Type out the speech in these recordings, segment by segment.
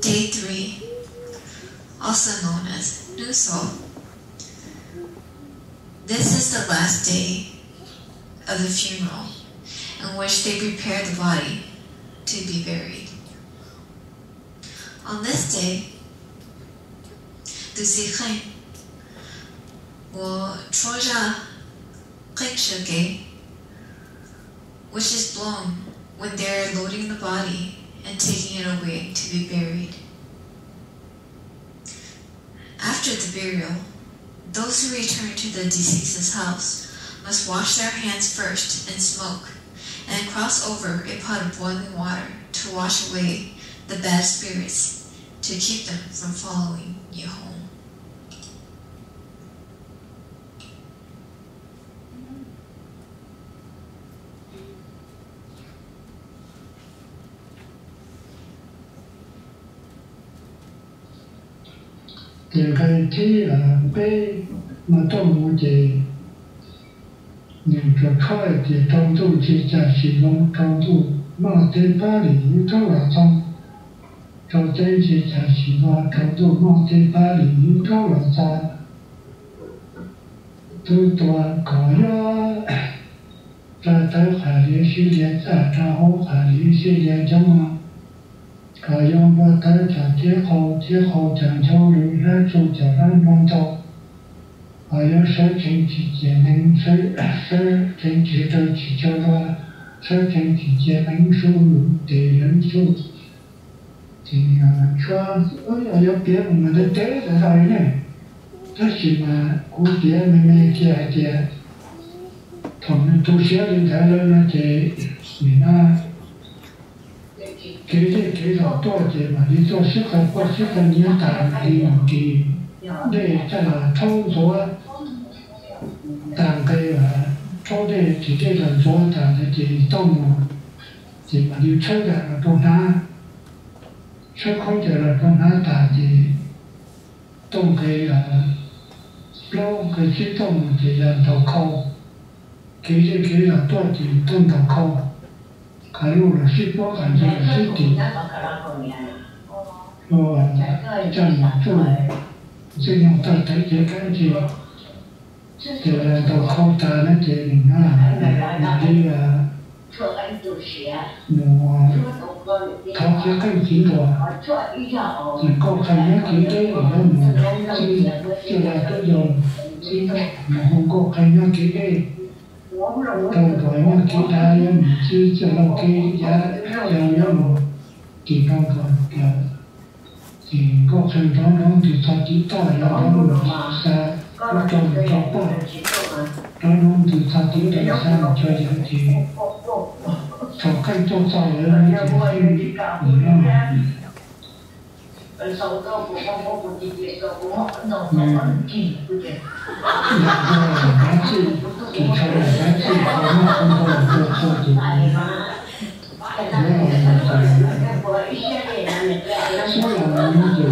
Day three, also known as Hnub Xaus. This is the last day of the funeral in which they prepare the body to be buried. On this day, tus txiv qeej uas rhuab zaj qeej sawv kev, which is blown when they're loading the body and taking it away to be buried. After the burial, those who return to the deceased's house must wash their hands first in smoke and cross over a pot of boiling water to wash away the bad spirits to keep them from following you home. Ces nqe thib peb mas tuaj mus ces nws tsuas rhuab tias rau ntuj ntse cas sim los, rau ntuj noj teb pab li yus rov los txog, rau teb ntse cas sim los, rau ntuj noj teb pab li yus rov los txog. Tus tuag kom yog tsa tawv qhas lias sib lias txaj, rau hauv qhas lias sib lias ncoob, kom yog npua tawv cas thiab qau, thiab qau cas ncauj lwm, hlab tsuj cas hlab npua ntau, kom yog sawv tsees tsis ciam nees, sawv tsees tsis raws tsis tsaug zog, sawv tsees tsis ciam nees, sub lub tes lawv sub. Ces tshuav yuav piav mus mas ntev ntev tas zog li ne, tab sis mas kuv piav me me kiag hais tias thaum nws tu siab li ntawd lawm no ces nim no kev zej kev zos tuaj ces mam li tuaj sib qawm quaj sib qawm nyiav tas mam li mus ris dej coj los rhaub ntxuav tas nqe, rhaub dej ris dej los ntxuav tas ntawd ces tau mus, ces mam li tshawb yam los rau hnab, tshawb khaub ncaws los rau hnab tas ces tuaj nqe plaub nqe tsib tuaj mus ces yog ntaus khau. Kev zej kev zos tuaj ces tuaj ntaus khau, qhov luj los sib puab, qhov ntse los sib tim, ua caj mom tsuj, ntxwg nyoog tawg tawv cev kab ntse. Ces ntaus khau tas na ces nim no mam li mus thov txiv qeej txiv nruas, ces nkauj qeej nyob kev deb los yuav mus txib, txij laj tub yau txib, mus hu nkauj qeej nyob kev deb, rau nruas nyob kev dav yuav mus txib, txij lauj kev yav yau yuav mus ris rau nruas lawm. Ces nkauj qeej nrov nrov ntws txog tim toj, yog nrov mus xa, rau mus rau poj, nrov nrov ntws txog tim toj xa mus cov yawg ces thaum qeej tuaj txog lawm no ces qeej nim no yog ua los dab tsi, ces tshau los dab tsi, tau noj tau ntau los tau txhua ces yuav los ces xub los no ces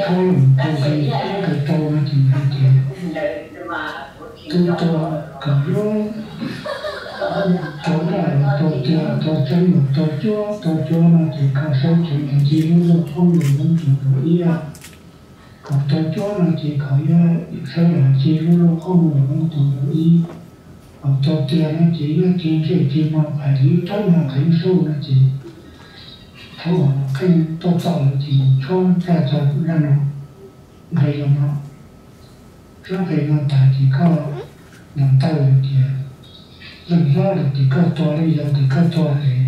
thaub los tau nqe ib nqe rau no ces hais tias tus tuag kom yuav tau daj los tau tiag, tau tseeb los tau cuab, tau cuab no ces kom sawv tsees los ncig lub lauj qoob lub tus nkaus ib, kom tau cuab no ces kom yuav sawv los ncig lub lauj qoob lub tus nkaus ib, kom tau tiag no ces nyob kev ntsej kev muag pais liv rab nyuag qeev suj no ces thaum qeej tuaj txog lawm ces tshuab npaj txog zaj no, nqe no, tshuab nqe no tas ces koj ntaus ntawv tias, leej hlob tias koj tuag, leej yau tias koj tuag es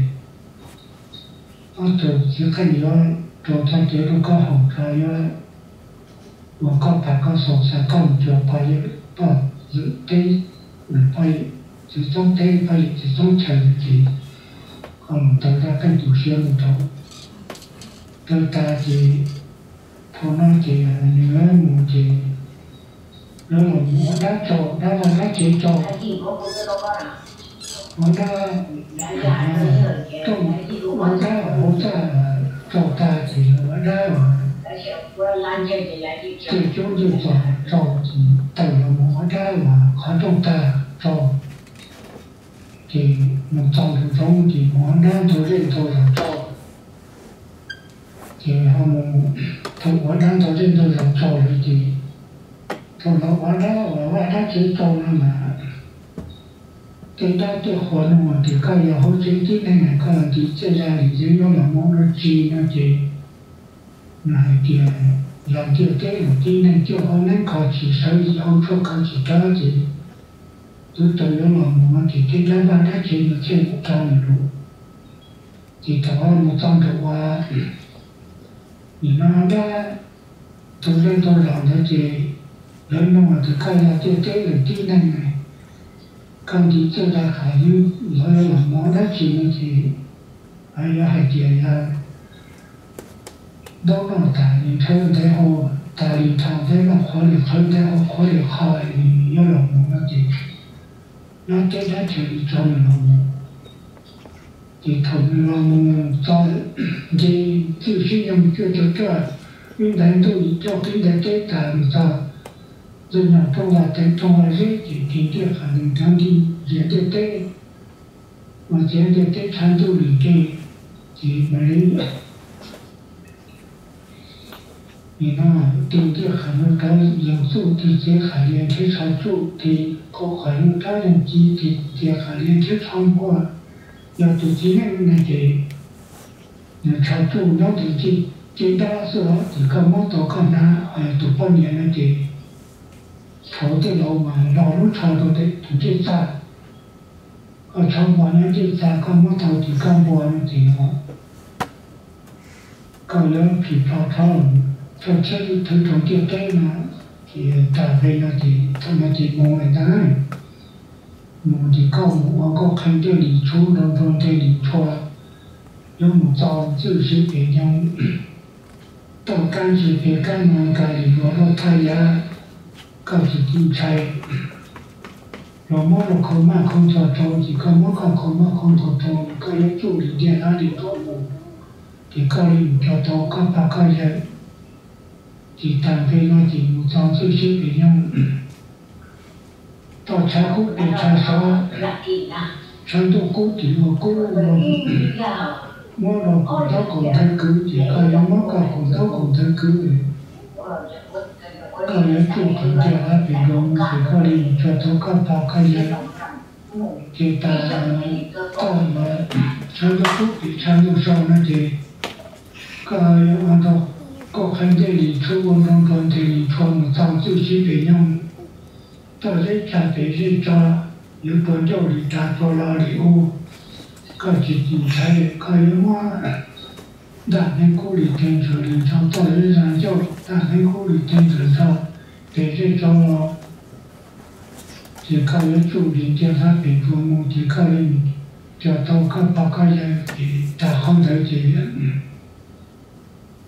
ob tug txiv qeej yuav rau txoj kev rau koj haus, yuav ua koj pam koj xaus, xa koj mus cuag poj yawm poj txwv teb, poj txwv txoob teb, poj yawm txwv txoob chaw no ces koj mus ntaus zaj qeej tu siab mus rau tawg tas ces thaum no ces nws mus ces lawv los mus ua dab tso, dab vaj dab tsev tso, ua dab, ua dab hauv txaj tso tag ces lawv ua dab, coj cub ncwj txog tso ces tawm los mus ua dab qhov rooj tag tso, ces mus txog nraum zoov ces mus ua dab ntug zej ntug zos tso. mus, thaum ua dab ntau zej ntau zos txaus lawm ces, thaum los ua dab ua vaj dab tsev txaus no mas, tej dab tej qhua no mas tias koj yog hauv tsev tib neeg, koj yog ntiv txiaj zaj lwm yeeb nyob los mus dab tsi no ces, nws hais tias yog ntiaj teb lawm tib neeg cuaj hauv neeb kho tsis sawv yim hauv tshuaj kho tsis rawv ces, twb tau yuav los mus no ces tej dab vaj dab tsev no thiaj mus tso nws lus. Ces thaum mus txog nram ua nim no dab ntau zej ntau zos ntawd ces lawv nug tias koj yog ntiaj teb lawm tib neeg, koj ntiv txiaj zaj qhov yeeb los yuav los mus dab tsi no ces, yuav hais tias yog ntaub noj tas li nthawv ntev hau, tas li nthawv ntev noj qhuav li qhawv ntev hau qhuav li qho, nws yuav los mus no ces, nyob teb dab chaw li tso nws los mus. Ces thaum nws los mus txog nce txwj sib nyoog cuaj caum cuaj, ib ntais ntuj coj qib ntais teb tas mus txog ntxwj nyoog rooj vaj teev rooj vaj zeb ces tig ntiaj qha nws rov nti zias ntiaj teb, ua txiav ntiaj teb tshav ntuj lwm ke, ces mam li nim no tig ntiaj qha no rov yoog txuj tig txiav qha lias nrhiav tsho tsuj, tig qhov qhov no rov yoog ci tig txiav qha lias nrhiav tsho npua. Yog tus txiv neej no ces nws tsho tsuj nyob ntawm ncej nrab xwb os, ces koj muab tau koj hnav. Ho yog tus poj niam no ces thaum tej laus mas npog lub tsho rau ntawm tus ncej txag, koj tsho npog nyob ncej txag koj muab tau ces koj npua no ces no koj yuav phim plho rho, choj tshiab ib thwv rau ntiaj teb no. Ces tag nqe no ces thaum no ces mus lawm ntag. Mus ces koj mus ua nkauj qhee ntiaj li tshub, nroo nroo ntiaj li tshua, yuav mus txog txwj siv pem nyoog, toj kab ntsis pem kab no nkaus li luag luaj thaj yav, koj tsis ci ntshai. Luag muab luag khau maj khau ntxhua rau ces koj muab koj khau maj khau ntxhua rau, koj yuav tsuj li ntiaj hlab li tuaj mus, ces koj li mus cog tau koj pog koj yawg. Ces tag nqe no ces mus txog txwj siv pem nyoog, toj tshav kub pem tshav sov, tshav ntuj kub tim ua kub, muab luag kaum ntaub kaum ntawv kwv ces koj yuav muab koj kaum ntaub kaum ntawv kwv, koj yuav tsuj qhov ntiaj hlab pem nkaus mus ces koj li mus cog tau koj pog koj yawg. Ces tas toj los tshav ntuj kub pem tshav ntuj so no ces koj yuav ua nrog nkauj qhee ntiaj li tshub, ua nrog nrog ntiaj li tshua mus txog txwj siv pem nyoog, toj zeb tshaj pem zeb tso, yuav rua ncauj li rag rua lo li ub, koj tsis ci ntshai, koj yuav muab ntaj hneev kub li teg ntsaws li ntso, toj zeb zaj ncauj ntaj hneev kub li teg ntsaws ntso, pem zeb tso los ces koj yuav tsuj li ntiaj hlab pem nkaus mus ces koj li mus cog tau koj pog koj yawg. Ces tag qhov ntawd ces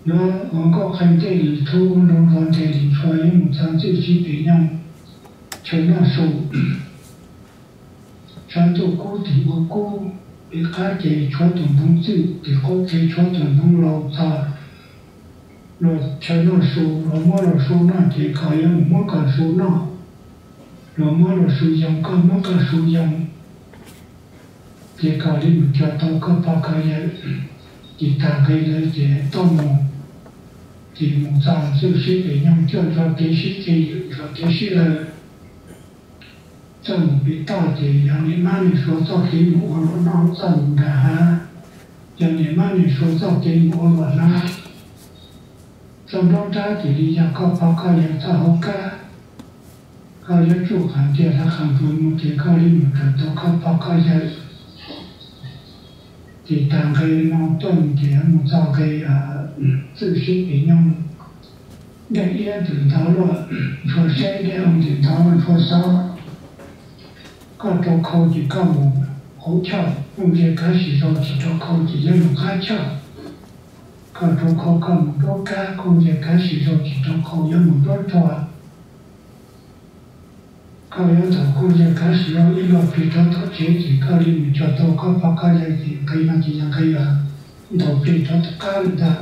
yuav ua nkauj qhee ntiaj li tshub, ua nrog nrog ntiaj li tshua yuav mus txog txwj siv pem nyoog, chaw noj su, tshav ntuj kub tim ua kub, pem qab ces tshuav tus hnoov txwj, tim qaum ces tshuav tus hnoov laus txog. Luag chaw noj su, luag muab luag su noj ces koj yuav mus muab koj su noj, luag muab luag su yoo koj muab koj su yoo, ces koj li mus cog tau koj pog koj yawg. Ces tag nqe ntawd ces tuaj mus, ces mus txog txwj siv pem nyoog cuaj ntsuag kev sib txig, ntsuag kev sib lawv. Txawj mus pem toj ces yog niam mab niam suav txoj kev mus ua luam no, txawj mus nram hav, yog niam mab niam suav txoj kev mus ua luam hnab. Txoj nruab nrab ces li yog koj pog koj yawg txoj hauv kab. Koj yuav tsuj qhov ntiaj hlab qhov npua mus ces koj li mus cog tau koj pog koj yawg. Ces tag nqe no tuaj mus ces mus txog nqe txwj siv pem nyoog, dej iab ntws ntov luaj, ntshua seb dej ua ntws ntov ntshua xob. Koj rau khau ces koj mus hauv choj, kooj ze kav sim zoo, tsis rau khau ces yuav mus qab choj. Koj rau khau koj mus nruab kab, kooj ze kav sim zoo, tsis rau khau yuav mus nruab rua. Koj yuav ntaus kooj ze kav sim zoo ib luag plig rov tom tsev ces koj li mus cog tau koj pog koj yawg. Ces nqe no ces yog nqe ntaus plig rov tom qab lawm ntag.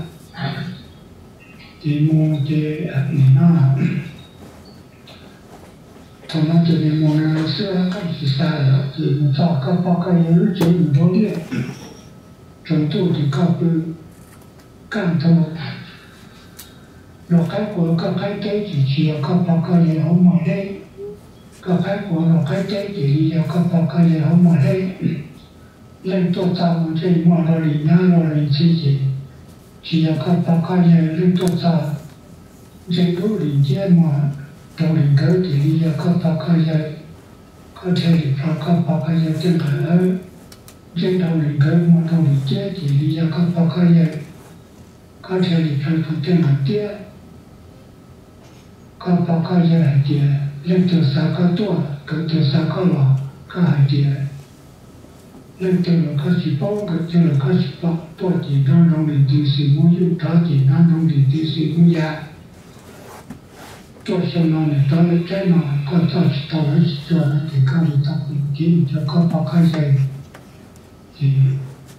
Ces mus ces nim no thaum no ces nws mus nws xwb, koj tsis xav lawm ces mus txog koj pog koj yawg lub tsev nws nrov liaj, tsaus ntuj ces koj pw kaj ntug, Luag qaib qua koj qaib teb ces tsis yog koj pog koj yawg hauv muag deb. Koj qaib qua luag qaib teb ces li yog koj pog koj yawg hauv muag deb. Leej tuaj txog mus ntsej muag rau li nyab rau li ntxhib ces tsis yog koj pog koj yawg. Leej tuaj txog ntsej dub li nciab muag rau li nkawd ces li yog koj pog koj yawg. Koj dhia li plho koj pog koj yawg tej nqaim awb, ntsej rau li nkawd muag rau li nciab ces li yog koj pog koj yawg. Koj dhia li plho tus tej nqaim tiab, koj pog koj yawg hais tias leej twg xa koj tuaj, nkawd twg xa koj los, koj hais tias leej twg los koj tsis paub, nkawd twg los koj tsis pom. Tuaj ces nrov nroo li nti xwm muab yuj, rov ces nrov nroo li nti xwm muab ya. Tuaj xyoo no nws rov lawv tsaib no, koj txoj tsis tau lawv tsis tso no ces koj li tau kuv kev mus cov koj pog koj yawg. Ces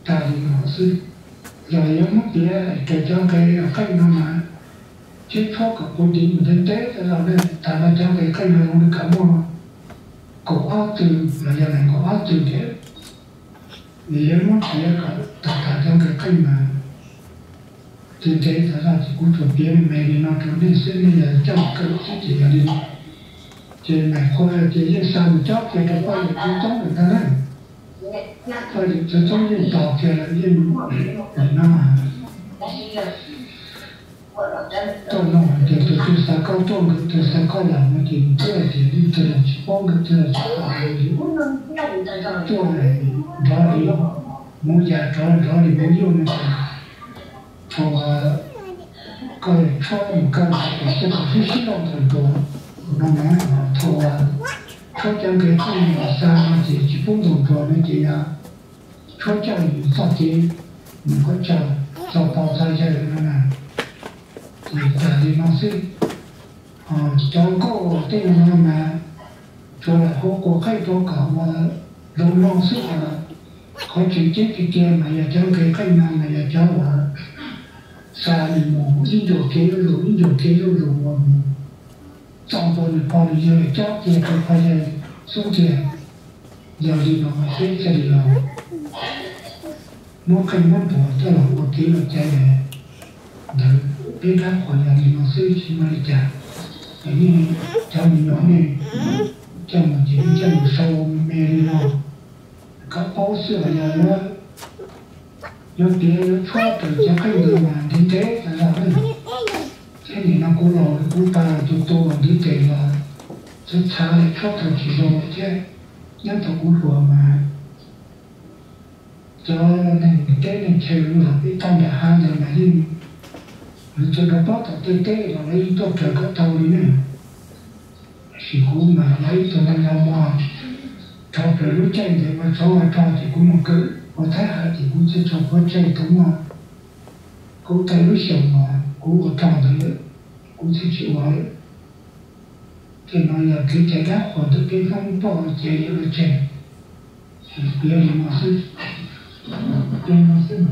tag li no xwb. Yog yuav muab piav raws cov nqe qeej no mas tsheb tshuab kom kuv tiv mus ntev ntev tas zog ne, tas no cov nqe qeej no zoo li kom muaj kaum ob tw los yog nees nkaum ob tw thiab. Nws yuav muab piav kom tag tag cov nqe qeej mas ntev ntev tas zog ces kuv tsuas piav me me li no rau nej xwb, nej yog coj kawm xwb ces yog li no. Ces mam qhuas ces yeej xa mus cob kiag rau poj niam txwv txoob lawm ntag na. Poj niam txwv txoob yeej tos kiag lawm, yeej nim no tuaj no hais tias tus twg xa koj tuaj, nkawd twg xa koj los no ces nws twb hais tias leej twg los tsis paub, nkawd twg los tsis pom li. Tuaj nrov li, mus ya rov nrov li mus yuj no ces thaum koj tshuab mus kawg ces koj sib sib loj ntawm nruas no na, thaum tshuab cov nqe qeej los xa no ces tsis pub ntaus nruas no ces yog tshuab coj mus txoj kev mus qhov chaw txog pog txog yawg no na. Ces tas li no xwb. Cov nkauj tej no mas tsuas lam hu quas qeej rau kom ua zoo mloog xwb os. Qhov tseem ceeb tiag tiag mas yog cov nqe qeej no mas yog cov uas xa nws mus ib ncua kev ib lus, ib ncua kev ib lus uas mus txog ntua nws pog nws yawg lawm cob kiag rau pog yawg xub ntiag. Yog li no peb thiaj li los muab qeej muab nruas coj los ua kev ua cai ntawd. Peb dab qhuas yog li no xwb tsis muaj li cas. Ces nej cov me nyuam nej coj mus ces nej coj mus sau me me li no kom paub xwb los yog yuav, yuav piav yuav tshuab raws cov qeej ntawd mas ntev ntev tas zog na. Thiab nim no kuv laus kuv pab tus tu ntiv tes los txhav txhav li tshuab tau tsis zoo thiab. Nyob thaum kuv hluas mas cov neeg teb neeg chaw los peb toj nram hav ntawd mas yeej, nws tsuas rov pob tom tej teb los lawv yeej tuaj raws kom tau li ne. Tab sis kuv mas yog ib tug neeg nag hmo rho plaws lub caij ntawd ua tsov ua rog ces kuv mus kawm ua Thaib Hav ces kuv thiaj tso pov tseg tau muaj, kuv tau lub xyoos mas kuv ua rog ntawd lawm, kuv thiaj tsis ua lawm. Tej no yog kev cai dab qhuas ntawm peb Hmoob poj cev ua tseg. Piav li no xwb, piav li no xwb.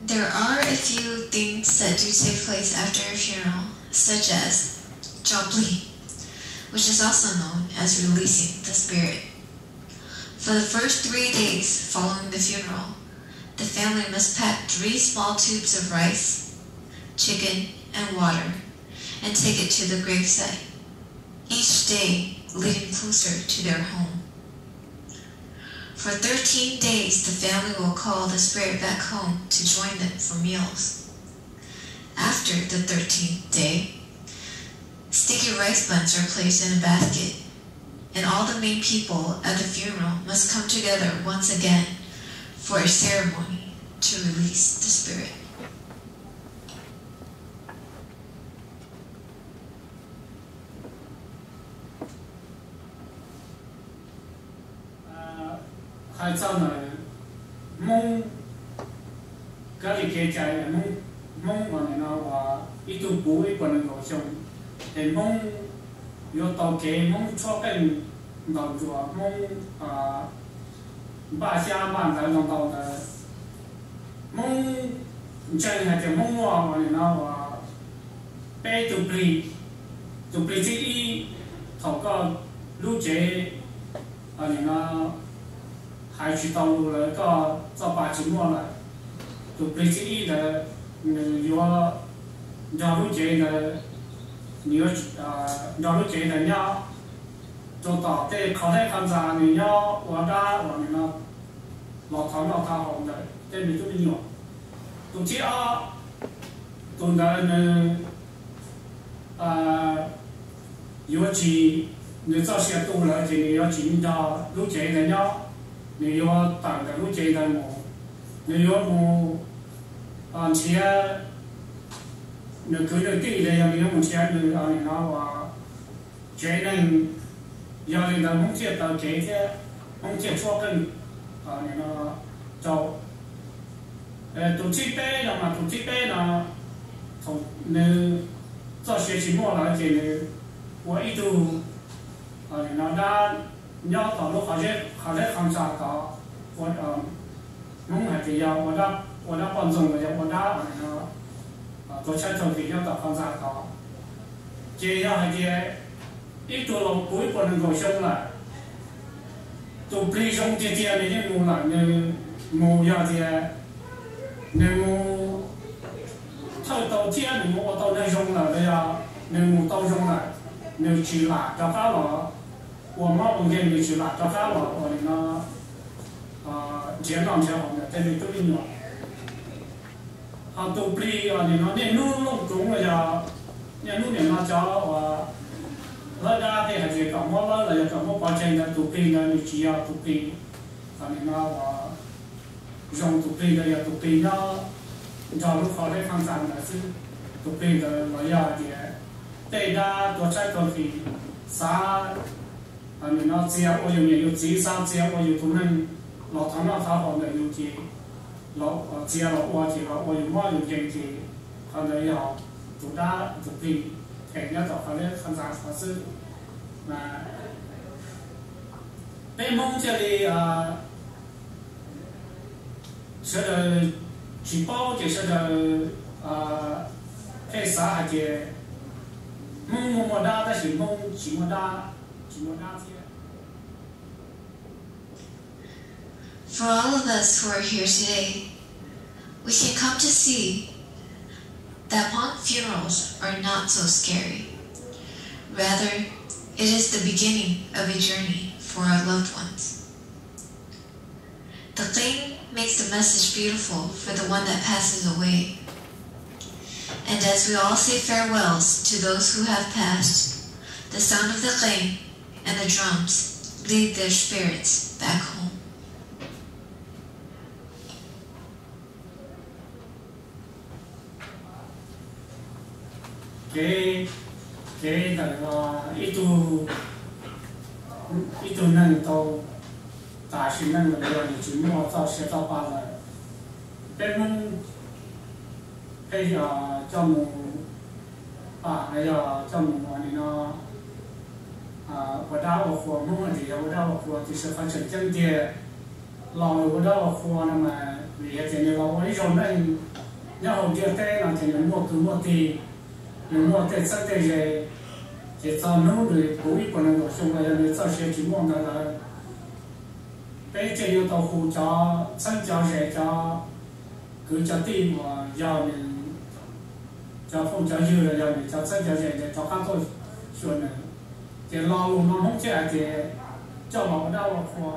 There are a few things that do take place after a funeral, such as cov plig, which is also known as releasing the spirit. For the first three days following the funeral, the family must pack three small tubes of rice, chicken, and water and take it to the gravesite, each day leading closer to their home. For thirteen days, the family will call the spirit back home to join them for meals. After the thirteenth day, sticky rice buns are placed in a basket, and all the main people at the funeral must come together once again for a ceremony to release the spirit. Hais txog ntawm Hmoob, kab li kev cai Hmoob, Hmoob uas nim no uas ib tug puv ib puas nees nkaum xyoo, ces Hmoob yuav tau kev Hmoob tshuab qeej ntaus nruas, Hmoob npaj xyab npaj ntawv ntau ntau ntawd. Hmoob ntseeg hais tias Hmoob muaj uas nim no uas peb tus plig, tus plig thib ib, Thaum koj lub cev, nim no hais tsis tau lus lawm, koj txoj pa tsis muaj lawm, tus plig thib ib ntawd nws yuav nrog lub cev ntawd, nws yuav nrog lub cev ntawd nyob rau tom tej qhov deb qhov ntxa, nws nyob ua dab uas nim no los thov noj thov haus ntawm tej me tub me nyuam. Tus thib ob, tus ntawd nws yuav tsis, nws txoj sia tu lawm ces nws yuav tsis nrog lub cev ntawd nyob, nws yuav tawm ntawm lub cev ntawd mus, nws yuav mus nrhiav nws kwv nws tij los yog nws yuav mus nrhiav nws nim no uas tsev neeg. Yog li ntawd Hmoob thiaj taw kev thiab Hmoob thiaj tshuab qeej nim no rau. Tus thib peb no mas tus thib peb no thaum nws txoj sia tsis muaj lawm ces nws ua ib tug nim no dab nyob tom lub qhov deb qhov ntxa tod, ua Hmoob hais tias yog ua dab poj ntxoog los yog ua dab nim no tuav tshaib tuag kis nyob tom qhov ntxa tod. Ces yog hais tias ib tug laus puv ib puas nees nkaum xyoo lawm, tus plig zoo tiag tiag nws yeej mus lawm, nws mus yog tias nws mus thawj tau thiab nws mus ua tau neeg zoo lawm los yog nws mus tau zoo lawm, nws tsis lam rov qab los ua mob ua nkeeg, nws tsis lam rov qab los ua nim no nrhiav noj nrhiav haus ntawm tej me tub me nyuam. Ho tus plig nim no niaj hnub looj tsuv los yog niaj hnub nim no cov uas lawb dab pheej hais tias kom muab lawb los yog kom muab pov tseg ntawd, tus plig ntawd nws tsis yog tus plig nim no uas zoo, tus plig ntawd yog tus plig nyob nrog lub qhov deb qhov ntxa ntawd xwb. Tus plig ntawd los yog hais tias tej dab tuav tshaib tuag kis xav nim no txia ua yus niam yus txiv, xav txia ua yus tus neeg los thov noj thov haus ntawm yus ces txia los ua ces los ua yus mob yus nkeeg ces qhov ntawd yog tus dab tus plig phem nyob tom qhov deb qhov ntxa tod xwb. Peb Hmoob thiaj li sawv daws tsis paub ces sawv daws pheej xav hais tias Hmoob muaj muaj dab tab sis Hmoob tsis muaj dab, tsis muaj dab thiab. For all of us who are here today, we can come to see that Hmong funerals are not so scary. Rather, it is the beginning of a journey for our loved ones. The qeej makes the message beautiful for the one that passes away. And as we all say farewells to those who have passed, the sound of the qeej and the drums lead their spirits back home. Kev, kev ntawm ib tug, ib tug neeg tau tas sim neej los yog nws tsis muaj txoj sia txoj pa lawm, peb Hmoob pheej yog coj mus pam los yog coj mus ua nim no ua dab ua qhua. Hmoob hais tias yog ua dab ua qhua tiam sis qhov tseem ceeb tiag los ua dab ua qhua no mas vim hais tias nws los ua ib zaug neej nyob hauv ntiaj teb no ces nws muaj kwv muaj tij, nws muaj tej txheeb tej ze, ces txog hnub nws puv ib puas nees nkaum xyoo los yog nws txoj sia tsis muaj ntawd lawm, peb thiaj yuav tau hu cov txheeb cov ze, cov kwv cov tij uas yog nws cov phooj cov ywg los yog nws cov txheeb cov ze ntawd rov qab tuaj xyuas nws. Ces lo lus no Hmoob thiaj hais tias coj los ua dab ua qhua.